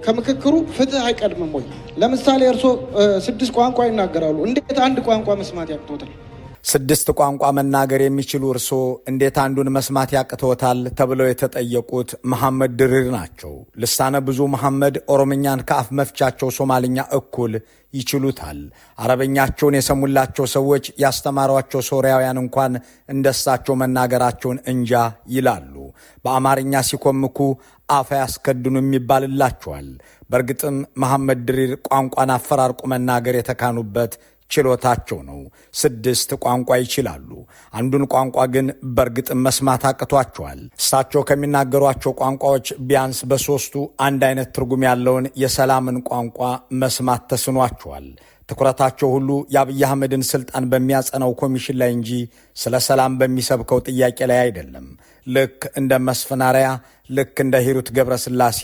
ከምክክሩ ፍትህ አይቀድምም ወይ? ለምሳሌ እርስዎ 6 ቋንቋ ይናገራሉ። እንዴት አንድ ቋንቋ መስማት ያቅቶታል? 6 ቋንቋ መናገር የሚችሉ እርስዎ እንዴት አንዱን መስማት ያቅቶታል ተብለው የተጠየቁት መሐመድ ድሪር ናቸው። ልሳነ ብዙ መሐመድ ኦሮምኛን ከአፍ መፍቻቸው ሶማልኛ እኩል ይችሉታል። አረበኛቸውን የሰሙላቸው ሰዎች ያስተማሯቸው ሶሪያውያን እንኳን እንደሳቸው መናገራቸውን እንጃ ይላሉ። በአማርኛ ሲኮምኩ አፍ ያስከድኑ ይባልላቸዋል። በእርግጥም መሐመድ ድሪር ቋንቋን አፈራርቆ መናገር የተካኑበት ችሎታቸው ነው። 6 ቋንቋ ይችላሉ። አንዱን ቋንቋ ግን በእርግጥም መስማት አቅቷቸዋል። እሳቸው ከሚናገሯቸው ቋንቋዎች ቢያንስ በ3ቱ አንድ አይነት ትርጉም ያለውን የሰላምን ቋንቋ መስማት ተስኗቸዋል። ትኩረታቸው ሁሉ የአብይ አህመድን ስልጣን በሚያጸናው ኮሚሽን ላይ እንጂ ስለ ሰላም በሚሰብከው ጥያቄ ላይ አይደለም። ልክ እንደ መስፍን አርአያ፣ ልክ እንደ ሂሩት ገብረስላሴ፣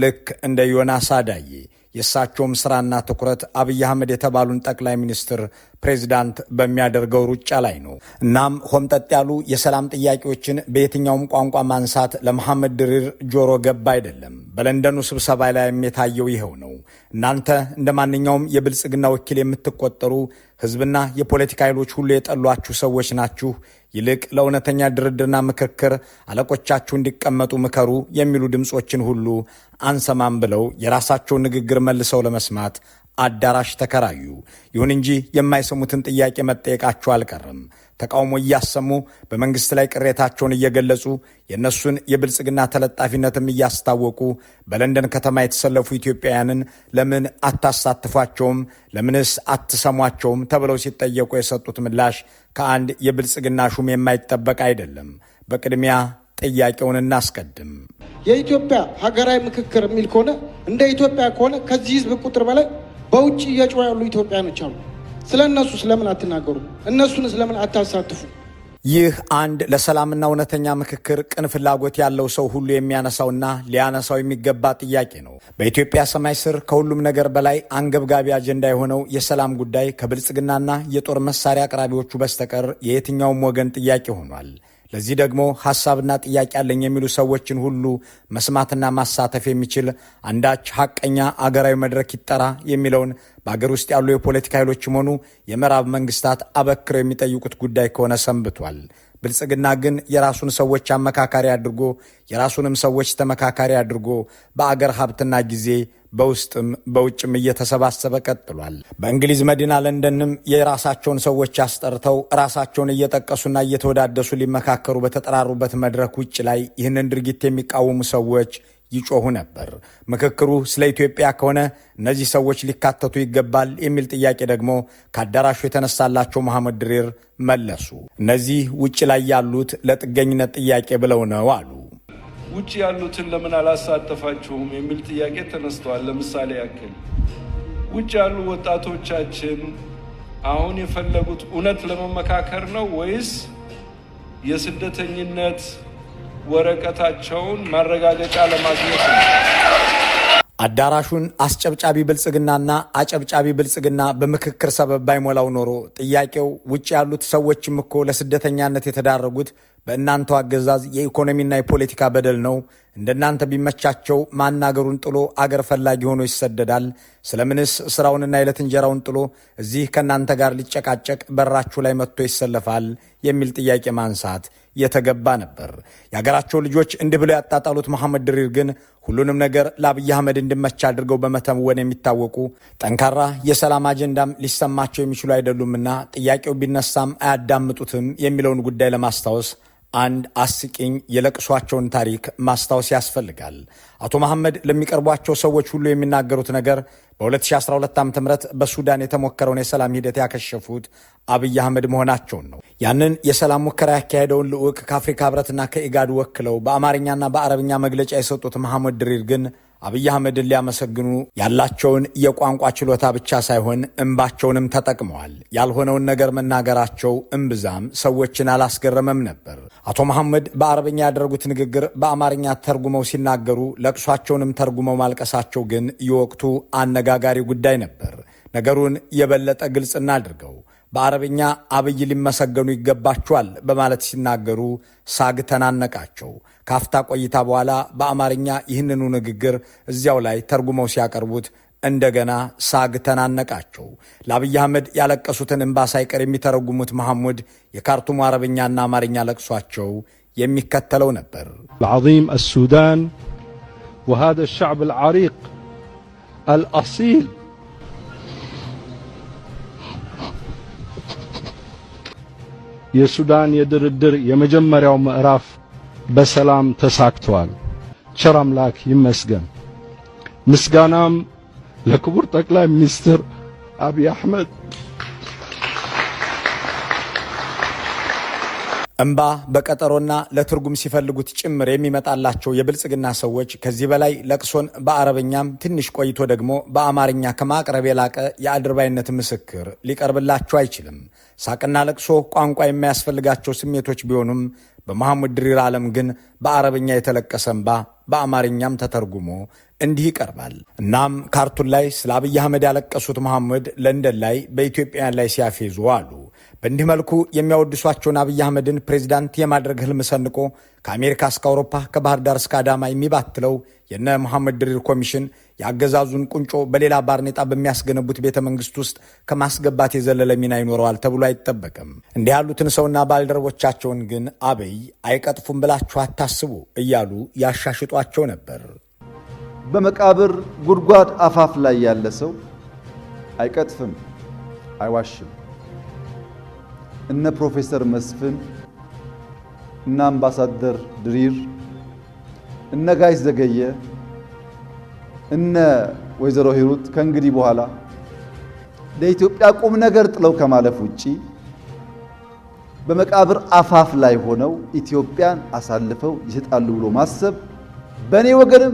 ልክ እንደ ዮናስ አዳዬ የእሳቸውም ስራና ትኩረት አብይ አህመድ የተባሉን ጠቅላይ ሚኒስትር ፕሬዝዳንት በሚያደርገው ሩጫ ላይ ነው። እናም ሆምጠጥ ያሉ የሰላም ጥያቄዎችን በየትኛውም ቋንቋ ማንሳት ለመሐመድ ድሪር ጆሮ ገብ አይደለም። በለንደኑ ስብሰባ ላይም የታየው ይኸው ነው። እናንተ እንደማንኛውም የብልጽግና ወኪል የምትቆጠሩ ህዝብና የፖለቲካ ኃይሎች ሁሉ የጠሏችሁ ሰዎች ናችሁ። ይልቅ ለእውነተኛ ድርድርና ምክክር አለቆቻችሁ እንዲቀመጡ ምከሩ የሚሉ ድምጾችን ሁሉ አንሰማም ብለው የራሳቸውን ንግግር መልሰው ለመስማት አዳራሽ ተከራዩ። ይሁን እንጂ የማይሰሙትን ጥያቄ መጠየቃቸው አልቀረም። ተቃውሞ እያሰሙ በመንግስት ላይ ቅሬታቸውን እየገለጹ የነሱን የብልጽግና ተለጣፊነትም እያስታወቁ በለንደን ከተማ የተሰለፉ ኢትዮጵያውያንን ለምን አታሳትፏቸውም? ለምንስ አትሰሟቸውም? ተብለው ሲጠየቁ የሰጡት ምላሽ ከአንድ የብልጽግና ሹም የማይጠበቅ አይደለም። በቅድሚያ ጥያቄውን እናስቀድም። የኢትዮጵያ ሀገራዊ ምክክር የሚል ከሆነ እንደ ኢትዮጵያ ከሆነ ከዚህ ህዝብ ቁጥር በላይ በውጭ እየጮሁ ያሉ ኢትዮጵያኖች አሉ። ስለነሱ ስለምን አትናገሩ? እነሱን ስለምን አታሳትፉ? ይህ አንድ ለሰላምና እውነተኛ ምክክር ቅን ፍላጎት ያለው ሰው ሁሉ የሚያነሳውና ሊያነሳው የሚገባ ጥያቄ ነው። በኢትዮጵያ ሰማይ ስር ከሁሉም ነገር በላይ አንገብጋቢ አጀንዳ የሆነው የሰላም ጉዳይ ከብልጽግናና የጦር መሳሪያ አቅራቢዎቹ በስተቀር የየትኛውም ወገን ጥያቄ ሆኗል። ለዚህ ደግሞ ሐሳብና ጥያቄ አለኝ የሚሉ ሰዎችን ሁሉ መስማትና ማሳተፍ የሚችል አንዳች ሐቀኛ አገራዊ መድረክ ይጠራ የሚለውን በአገር ውስጥ ያሉ የፖለቲካ ኃይሎችም ሆኑ የምዕራብ መንግስታት አበክረው የሚጠይቁት ጉዳይ ከሆነ ሰንብቷል። ብልጽግና ግን የራሱን ሰዎች አመካካሪ አድርጎ የራሱንም ሰዎች ተመካካሪ አድርጎ በአገር ሀብትና ጊዜ በውስጥም በውጭም እየተሰባሰበ ቀጥሏል። በእንግሊዝ መዲና ለንደንም የራሳቸውን ሰዎች አስጠርተው ራሳቸውን እየጠቀሱና እየተወዳደሱ ሊመካከሩ በተጠራሩበት መድረክ ውጭ ላይ ይህንን ድርጊት የሚቃወሙ ሰዎች ይጮሁ ነበር። ምክክሩ ስለ ኢትዮጵያ ከሆነ እነዚህ ሰዎች ሊካተቱ ይገባል የሚል ጥያቄ ደግሞ ከአዳራሹ የተነሳላቸው መሐመድ ድሪር መለሱ። እነዚህ ውጭ ላይ ያሉት ለጥገኝነት ጥያቄ ብለው ነው አሉ። ውጭ ያሉትን ለምን አላሳተፋችሁም የሚል ጥያቄ ተነስቷል። ለምሳሌ ያክል ውጭ ያሉ ወጣቶቻችን አሁን የፈለጉት እውነት ለመመካከር ነው ወይስ የስደተኝነት ወረቀታቸውን ማረጋገጫ ለማግኘት ነው? አዳራሹን አስጨብጫቢ ብልጽግናና አጨብጫቢ ብልጽግና በምክክር ሰበብ ባይሞላው ኖሮ ጥያቄው ውጭ ያሉት ሰዎችም እኮ ለስደተኛነት የተዳረጉት በእናንተው አገዛዝ የኢኮኖሚና የፖለቲካ በደል ነው። እንደናንተ ቢመቻቸው ማናገሩን ጥሎ አገር ፈላጊ ሆኖ ይሰደዳል። ስለምንስ ስራውንና የዕለት እንጀራውን ጥሎ እዚህ ከናንተ ጋር ሊጨቃጨቅ በራችሁ ላይ መጥቶ ይሰለፋል የሚል ጥያቄ ማንሳት የተገባ ነበር። የሀገራቸው ልጆች እንዲህ ብለው ያጣጣሉት መሐመድ ድሪር ግን ሁሉንም ነገር ለአብይ አህመድ እንዲመች አድርገው በመተወን የሚታወቁ ጠንካራ የሰላም አጀንዳም ሊሰማቸው የሚችሉ አይደሉምና ጥያቄው ቢነሳም አያዳምጡትም የሚለውን ጉዳይ ለማስታወስ አንድ አስቂኝ የለቅሷቸውን ታሪክ ማስታወስ ያስፈልጋል። አቶ መሐመድ ለሚቀርቧቸው ሰዎች ሁሉ የሚናገሩት ነገር በ2012 ዓ.ም በሱዳን የተሞከረውን የሰላም ሂደት ያከሸፉት አብይ አህመድ መሆናቸውን ነው። ያንን የሰላም ሙከራ ያካሄደውን ልዑክ ከአፍሪካ ህብረትና ከኢጋድ ወክለው በአማርኛና በአረብኛ መግለጫ የሰጡት መሐመድ ድሪር ግን አብይ አህመድን ሊያመሰግኑ ያላቸውን የቋንቋ ችሎታ ብቻ ሳይሆን እንባቸውንም ተጠቅመዋል። ያልሆነውን ነገር መናገራቸው እምብዛም ሰዎችን አላስገረመም ነበር። አቶ መሐመድ በአረብኛ ያደረጉት ንግግር በአማርኛ ተርጉመው ሲናገሩ ለቅሷቸውንም ተርጉመው ማልቀሳቸው ግን የወቅቱ አነጋጋሪ ጉዳይ ነበር። ነገሩን የበለጠ ግልጽ እናድርገው። በአረብኛ አብይ ሊመሰገኑ ይገባቸዋል በማለት ሲናገሩ ሳግ ተናነቃቸው። ካፍታ ቆይታ በኋላ በአማርኛ ይህንኑ ንግግር እዚያው ላይ ተርጉመው ሲያቀርቡት እንደገና ሳግ ተናነቃቸው። ለአብይ አህመድ ያለቀሱትን እንባ ሳይቀር የሚተረጉሙት መሐሙድ የካርቱሙ አረብኛና አማርኛ ለቅሷቸው የሚከተለው ነበር። العظيم السودان وهذا الشعب العريق الأصيل የሱዳን የድርድር የመጀመሪያው ምዕራፍ በሰላም ተሳክቷል። ቸር አምላክ ይመስገን። ምስጋናም ለክቡር ጠቅላይ ሚኒስትር አብይ አህመድ። እምባ በቀጠሮና ለትርጉም ሲፈልጉት ጭምር የሚመጣላቸው የብልጽግና ሰዎች ከዚህ በላይ ለቅሶን በአረብኛም ትንሽ ቆይቶ ደግሞ በአማርኛ ከማቅረብ የላቀ የአድርባይነት ምስክር ሊቀርብላቸው አይችልም። ሳቅና ለቅሶ ቋንቋ የማያስፈልጋቸው ስሜቶች ቢሆኑም በመሐሙድ ድሪር ዓለም ግን በአረብኛ የተለቀሰ እምባ በአማርኛም ተተርጉሞ እንዲህ ይቀርባል። እናም ካርቱም ላይ ስለ አብይ አህመድ ያለቀሱት መሐሙድ ለንደን ላይ በኢትዮጵያውያን ላይ ሲያፌዙ አሉ። በእንዲህ መልኩ የሚያወድሷቸውን አብይ አህመድን ፕሬዚዳንት የማድረግ ህልም ሰንቆ ከአሜሪካ እስከ አውሮፓ፣ ከባህር ዳር እስከ አዳማ የሚባትለው የነ መሐመድ ድሪር ኮሚሽን የአገዛዙን ቁንጮ በሌላ ባርኔጣ በሚያስገነቡት ቤተ መንግስት ውስጥ ከማስገባት የዘለለ ሚና ይኖረዋል ተብሎ አይጠበቅም። እንዲህ ያሉትን ሰውና ባልደረቦቻቸውን ግን አብይ አይቀጥፉም ብላችሁ አታስቡ እያሉ ያሻሽጧቸው ነበር። በመቃብር ጉድጓድ አፋፍ ላይ ያለ ሰው አይቀጥፍም፣ አይዋሽም። እነ ፕሮፌሰር መስፍን፣ እነ አምባሳደር ድሪር፣ እነ ጋሽ ዘገየ፣ እነ ወይዘሮ ሂሩት ከእንግዲህ በኋላ ለኢትዮጵያ ቁም ነገር ጥለው ከማለፍ ውጪ በመቃብር አፋፍ ላይ ሆነው ኢትዮጵያን አሳልፈው ይሰጣሉ ብሎ ማሰብ በእኔ ወገንም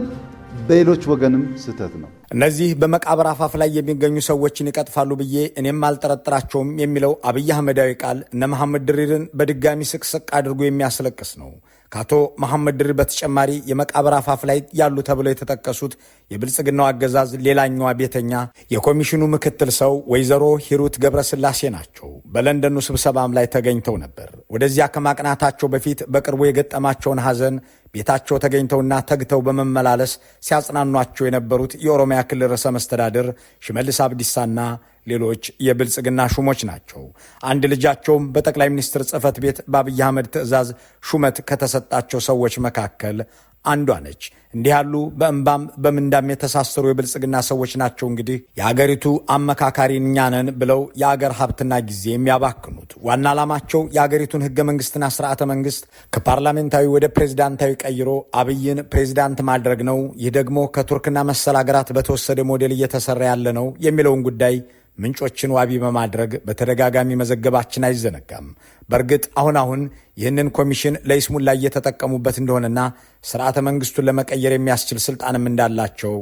በሌሎች ወገንም ስህተት ነው። እነዚህ በመቃብር አፋፍ ላይ የሚገኙ ሰዎችን ይቀጥፋሉ ብዬ እኔም አልጠረጥራቸውም የሚለው አብይ አህመዳዊ ቃል እነ መሐመድ ድሪርን በድጋሚ ስቅስቅ አድርጎ የሚያስለቅስ ነው። ከአቶ መሐመድ ድሪር በተጨማሪ የመቃብር አፋፍ ላይ ያሉ ተብለው የተጠቀሱት የብልጽግናው አገዛዝ ሌላኛዋ ቤተኛ የኮሚሽኑ ምክትል ሰው ወይዘሮ ሂሩት ገብረስላሴ ናቸው። በለንደኑ ስብሰባም ላይ ተገኝተው ነበር። ወደዚያ ከማቅናታቸው በፊት በቅርቡ የገጠማቸውን ሐዘን ቤታቸው ተገኝተውና ተግተው በመመላለስ ሲያጽናኗቸው የነበሩት የኦሮሚያ ክልል ርዕሰ መስተዳድር ሽመልስ አብዲሳና ሌሎች የብልጽግና ሹሞች ናቸው። አንድ ልጃቸውም በጠቅላይ ሚኒስትር ጽሕፈት ቤት በአብይ አህመድ ትዕዛዝ ሹመት ከተሰጣቸው ሰዎች መካከል አንዷ ነች። እንዲህ ያሉ በእንባም በምንዳም የተሳሰሩ የብልጽግና ሰዎች ናቸው እንግዲህ የአገሪቱ አመካካሪ እኛ ነን ብለው የአገር ሀብትና ጊዜ የሚያባክኑት። ዋና ዓላማቸው የአገሪቱን ህገ መንግስትና ስርዓተ መንግስት ከፓርላሜንታዊ ወደ ፕሬዚዳንታዊ ቀይሮ አብይን ፕሬዚዳንት ማድረግ ነው። ይህ ደግሞ ከቱርክና መሰል ሀገራት በተወሰደ ሞዴል እየተሰራ ያለ ነው የሚለውን ጉዳይ ምንጮችን ዋቢ በማድረግ በተደጋጋሚ መዘገባችን አይዘነጋም። በእርግጥ አሁን አሁን ይህንን ኮሚሽን ለይስሙላ እየተጠቀሙበት እንደሆነና ስርዓተ መንግስቱን ለመቀየር የሚያስችል ስልጣንም እንዳላቸው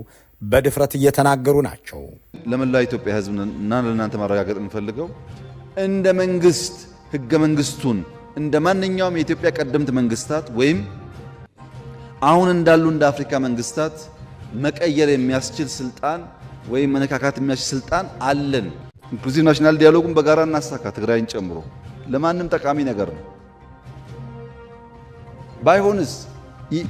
በድፍረት እየተናገሩ ናቸው። ለመላው ኢትዮጵያ ሕዝብ እና ለእናንተ ማረጋገጥ የምፈልገው እንደ መንግስት ህገ መንግስቱን እንደ ማንኛውም የኢትዮጵያ ቀደምት መንግስታት ወይም አሁን እንዳሉ እንደ አፍሪካ መንግስታት መቀየር የሚያስችል ስልጣን ወይም መነካካት የሚያስችል ስልጣን አለን። Inclusive national dialogue ኡን በጋራ እናሳካ፣ ትግራይን ጨምሮ ለማንም ጠቃሚ ነገር ነው። ባይሆንስ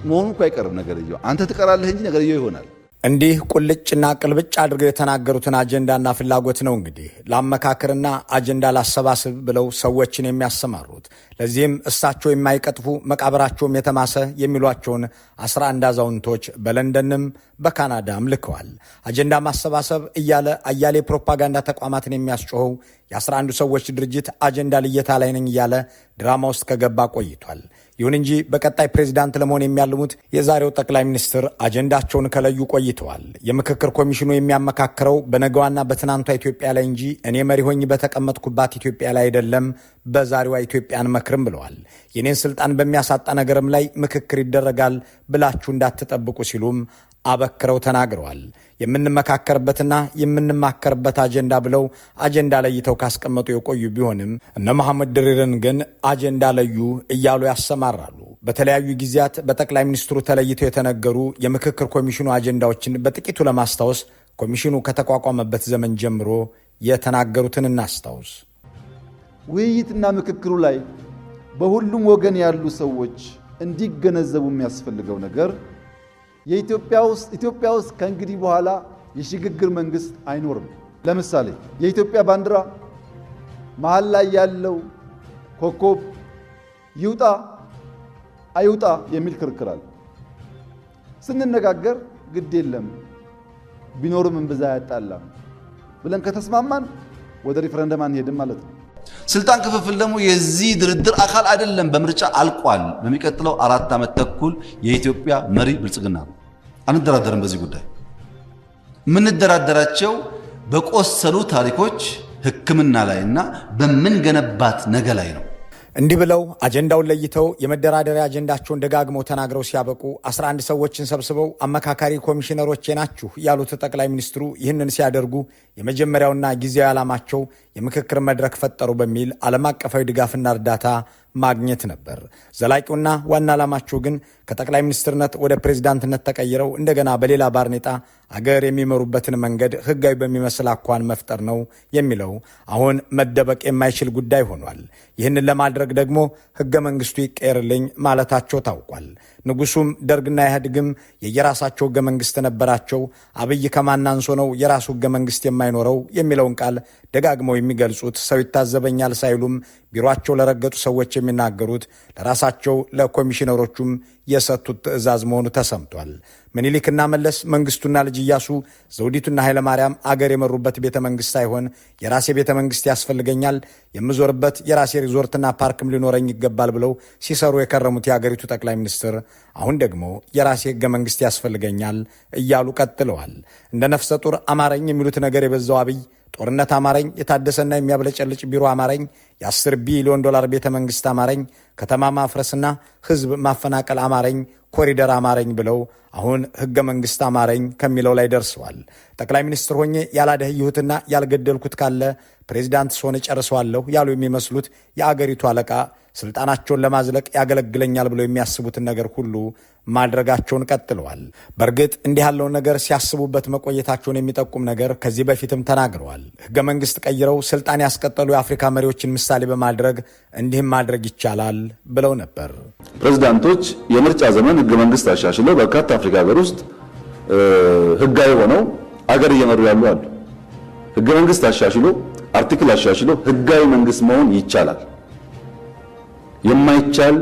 መሆኑ እኮ አይቀርም። ነገርየው አንተ ትቀራለህ እንጂ ነገርየው ይሆናል። እንዲህ ቁልጭና ቅልብጭ አድርገው የተናገሩትን አጀንዳና ፍላጎት ነው እንግዲህ ላመካክርና አጀንዳ ላሰባስብ ብለው ሰዎችን የሚያሰማሩት። ለዚህም እሳቸው የማይቀጥፉ መቃብራቸውም የተማሰ የሚሏቸውን 11 አዛውንቶች በለንደንም በካናዳም ልከዋል። አጀንዳ ማሰባሰብ እያለ አያሌ ፕሮፓጋንዳ ተቋማትን የሚያስጮኸው የ11ዱ ሰዎች ድርጅት አጀንዳ ልየታ ላይ ነኝ እያለ ድራማ ውስጥ ከገባ ቆይቷል። ይሁን እንጂ በቀጣይ ፕሬዚዳንት ለመሆን የሚያልሙት የዛሬው ጠቅላይ ሚኒስትር አጀንዳቸውን ከለዩ ቆይተዋል። የምክክር ኮሚሽኑ የሚያመካክረው በነገዋና በትናንቷ ኢትዮጵያ ላይ እንጂ እኔ መሪ ሆኜ በተቀመጥኩባት ኢትዮጵያ ላይ አይደለም፣ በዛሬዋ ኢትዮጵያ አንመክርም ብለዋል። የኔን ስልጣን በሚያሳጣ ነገርም ላይ ምክክር ይደረጋል ብላችሁ እንዳትጠብቁ ሲሉም አበክረው ተናግረዋል። የምንመካከርበትና የምንማከርበት አጀንዳ ብለው አጀንዳ ለይተው ካስቀመጡ የቆዩ ቢሆንም እነ መሐመድ ድሪርን ግን አጀንዳ ለዩ እያሉ ያሰማራሉ። በተለያዩ ጊዜያት በጠቅላይ ሚኒስትሩ ተለይተው የተነገሩ የምክክር ኮሚሽኑ አጀንዳዎችን በጥቂቱ ለማስታወስ ኮሚሽኑ ከተቋቋመበት ዘመን ጀምሮ የተናገሩትን እናስታውስ። ውይይትና ምክክሩ ላይ በሁሉም ወገን ያሉ ሰዎች እንዲገነዘቡ የሚያስፈልገው ነገር የኢትዮጵያ ውስጥ ኢትዮጵያ ውስጥ ከእንግዲህ በኋላ የሽግግር መንግስት አይኖርም። ለምሳሌ የኢትዮጵያ ባንዲራ መሀል ላይ ያለው ኮከብ ይውጣ አይውጣ የሚል ክርክር አለ። ስንነጋገር ግድ የለም ቢኖርም እምብዛ አያጣላም ብለን ከተስማማን ወደ ሪፈረንደም አንሄድም ማለት ነው። ስልጣን ክፍፍል ደግሞ የዚህ ድርድር አካል አይደለም። በምርጫ አልቋል። በሚቀጥለው 4 ዓመት ተኩል የኢትዮጵያ መሪ ብልጽግና ነው። አንደራደርም በዚህ ጉዳይ። የምንደራደራቸው በቆሰሉ ታሪኮች ሕክምና ላይ እና በምንገነባት ነገ ላይ ነው። እንዲህ ብለው አጀንዳውን ለይተው የመደራደሪያ አጀንዳቸውን ደጋግመው ተናግረው ሲያበቁ 11 ሰዎችን ሰብስበው አማካሪ ኮሚሽነሮቼ ናችሁ ያሉት ጠቅላይ ሚኒስትሩ ይህንን ሲያደርጉ የመጀመሪያውና ጊዜያዊ ዓላማቸው የምክክር መድረክ ፈጠሩ በሚል ዓለም አቀፋዊ ድጋፍና እርዳታ ማግኘት ነበር። ዘላቂውና ዋና ዓላማቸው ግን ከጠቅላይ ሚኒስትርነት ወደ ፕሬዚዳንትነት ተቀይረው እንደገና በሌላ ባርኔጣ አገር የሚመሩበትን መንገድ ሕጋዊ በሚመስል አኳኋን መፍጠር ነው የሚለው አሁን መደበቅ የማይችል ጉዳይ ሆኗል። ይህንን ለማድረግ ደግሞ ሕገ መንግስቱ ይቀየርልኝ ማለታቸው ታውቋል። ንጉሱም ደርግና ኢህአዴግም የየራሳቸው ሕገ መንግስት ነበራቸው። አብይ ከማን አንሶ ነው የራሱ ሕገ መንግስት የማይኖረው የሚለውን ቃል ደጋግመው የሚገልጹት ሰው ይታዘበኛል ሳይሉም ቢሮአቸው ለረገጡ ሰዎች የሚናገሩት ለራሳቸው ለኮሚሽነሮቹም የሰጡት ትዕዛዝ መሆኑ ተሰምቷል። ምኒልክና መለስ፣ መንግስቱና ልጅ ኢያሱ፣ ዘውዲቱና ኃይለማርያም አገር የመሩበት ቤተ መንግስት ሳይሆን የራሴ ቤተ መንግስት ያስፈልገኛል፣ የምዞርበት የራሴ ሪዞርትና ፓርክም ሊኖረኝ ይገባል ብለው ሲሰሩ የከረሙት የአገሪቱ ጠቅላይ ሚኒስትር አሁን ደግሞ የራሴ ህገ መንግስት ያስፈልገኛል እያሉ ቀጥለዋል። እንደ ነፍሰ ጡር አማረኝ የሚሉት ነገር የበዛው አብይ ጦርነት አማረኝ፣ የታደሰና የሚያብለጨልጭ ቢሮ አማረኝ፣ የ10 ቢሊዮን ዶላር ቤተ መንግስት አማረኝ፣ ከተማ ማፍረስና ህዝብ ማፈናቀል አማረኝ፣ ኮሪደር አማረኝ ብለው አሁን ህገ መንግስት አማረኝ ከሚለው ላይ ደርሰዋል። ጠቅላይ ሚኒስትር ሆኜ ያላደህየሁትና ያልገደልኩት ካለ ፕሬዚዳንት ስሆን እጨርሰዋለሁ ያሉ የሚመስሉት የአገሪቱ አለቃ ስልጣናቸውን ለማዝለቅ ያገለግለኛል ብለው የሚያስቡትን ነገር ሁሉ ማድረጋቸውን ቀጥለዋል። በእርግጥ እንዲህ ያለውን ነገር ሲያስቡበት መቆየታቸውን የሚጠቁም ነገር ከዚህ በፊትም ተናግረዋል። ህገ መንግስት ቀይረው ስልጣን ያስቀጠሉ የአፍሪካ መሪዎችን ምሳሌ በማድረግ እንዲህም ማድረግ ይቻላል ብለው ነበር። ፕሬዝዳንቶች የምርጫ ዘመን ህገ መንግስት አሻሽለው በርካታ አፍሪካ ሀገር ውስጥ ህጋዊ ሆነው አገር እየመሩ ያሉ አሉ። ህገ መንግስት አሻሽሎ፣ article አሻሽሎ ህጋዊ መንግስት መሆን ይቻላል። የማይቻል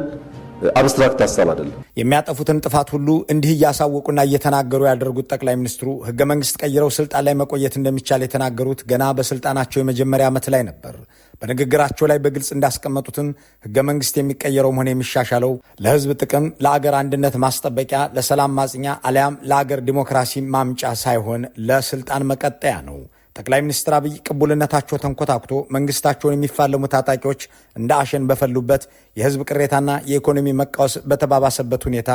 abstract ሀሳብ አይደለም። የሚያጠፉትን ጥፋት ሁሉ እንዲህ እያሳወቁና እየተናገሩ ያደረጉት ጠቅላይ ሚኒስትሩ ህገ መንግስት ቀይረው ስልጣን ላይ መቆየት እንደሚቻል የተናገሩት ገና በስልጣናቸው የመጀመሪያ ዓመት ላይ ነበር። በንግግራቸው ላይ በግልጽ እንዳስቀመጡትም ህገ መንግስት የሚቀየረውም ሆነ የሚሻሻለው ለህዝብ ጥቅም፣ ለአገር አንድነት ማስጠበቂያ፣ ለሰላም ማጽኛ አሊያም ለአገር ዲሞክራሲ ማምጫ ሳይሆን ለስልጣን መቀጠያ ነው። ጠቅላይ ሚኒስትር አብይ ቅቡልነታቸው ተንኮታኩቶ መንግስታቸውን የሚፋለሙ ታጣቂዎች እንደ አሸን በፈሉበት፣ የህዝብ ቅሬታና የኢኮኖሚ መቃወስ በተባባሰበት ሁኔታ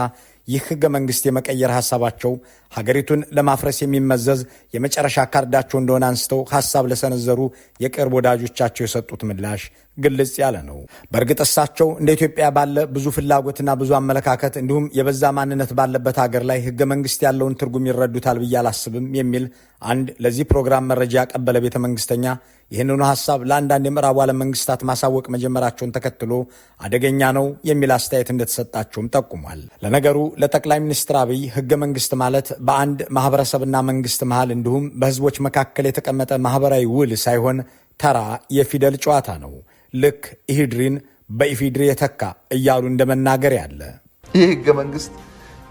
ይህ ህገ መንግስት የመቀየር ሀሳባቸው ሀገሪቱን ለማፍረስ የሚመዘዝ የመጨረሻ ካርዳቸው እንደሆነ አንስተው ሀሳብ ለሰነዘሩ የቅርብ ወዳጆቻቸው የሰጡት ምላሽ ግልጽ ያለ ነው። በእርግጥ እሳቸው እንደ ኢትዮጵያ ባለ ብዙ ፍላጎትና ብዙ አመለካከት እንዲሁም የበዛ ማንነት ባለበት ሀገር ላይ ህገ መንግስት ያለውን ትርጉም ይረዱታል ብዬ አላስብም የሚል አንድ ለዚህ ፕሮግራም መረጃ ያቀበለ ቤተ መንግስተኛ ይህንኑ ሀሳብ ለአንዳንድ የምዕራቡ ዓለም መንግስታት ማሳወቅ መጀመራቸውን ተከትሎ አደገኛ ነው የሚል አስተያየት እንደተሰጣቸውም ጠቁሟል። ለነገሩ ለጠቅላይ ሚኒስትር አብይ ህገ መንግስት ማለት በአንድ ማህበረሰብና መንግስት መሃል እንዲሁም በህዝቦች መካከል የተቀመጠ ማህበራዊ ውል ሳይሆን ተራ የፊደል ጨዋታ ነው። ልክ ኢህድሪን በኢፌድሪ የተካ እያሉ እንደመናገር ያለ። ይህ ህገ መንግስት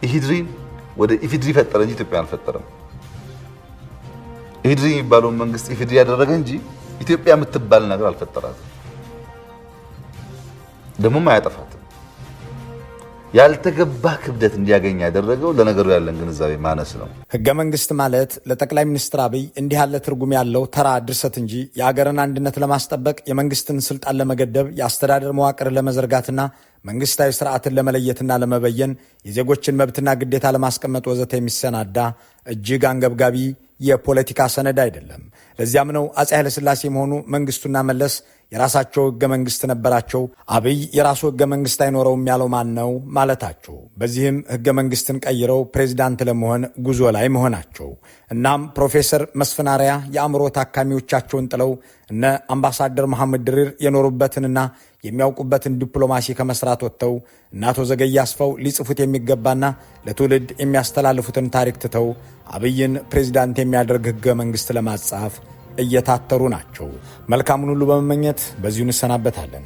ኢህድሪን ወደ ኢፌድሪ ፈጠረ እንጂ ኢትዮጵያን አልፈጠረም። ኢህድሪ የሚባለውን መንግስት ኢፌድሪ ያደረገ እንጂ ኢትዮጵያ የምትባል ነገር አልፈጠራትም። ደግሞም አያጠፋትም። ያልተገባ ክብደት እንዲያገኝ ያደረገው ለነገሩ ያለን ግንዛቤ ማነስ ነው። ህገ መንግስት ማለት ለጠቅላይ ሚኒስትር አብይ እንዲህ ያለ ትርጉም ያለው ተራ ድርሰት እንጂ የአገርን አንድነት ለማስጠበቅ፣ የመንግስትን ስልጣን ለመገደብ፣ የአስተዳደር መዋቅርን ለመዘርጋትና መንግስታዊ ስርዓትን ለመለየትና ለመበየን፣ የዜጎችን መብትና ግዴታ ለማስቀመጥ ወዘተ የሚሰናዳ እጅግ አንገብጋቢ የፖለቲካ ሰነድ አይደለም። ለዚያም ነው አፄ ኃይለሥላሴም ሆኑ መንግስቱና መለስ የራሳቸው ህገ መንግስት ነበራቸው። አብይ የራሱ ህገ መንግስት አይኖረውም ያለው ማን ነው ማለታቸው፣ በዚህም ህገ መንግስትን ቀይረው ፕሬዚዳንት ለመሆን ጉዞ ላይ መሆናቸው። እናም ፕሮፌሰር መስፍን አርአያ የአእምሮ ታካሚዎቻቸውን ጥለው እነ አምባሳደር መሐመድ ድሪር የኖሩበትንና የሚያውቁበትን ዲፕሎማሲ ከመስራት ወጥተው እነ አቶ ዘገየ አስፋው ሊጽፉት የሚገባና ለትውልድ የሚያስተላልፉትን ታሪክ ትተው አብይን ፕሬዚዳንት የሚያደርግ ህገ መንግስት ለማጻፍ እየታተሩ ናቸው። መልካሙን ሁሉ በመመኘት በዚሁ እንሰናበታለን።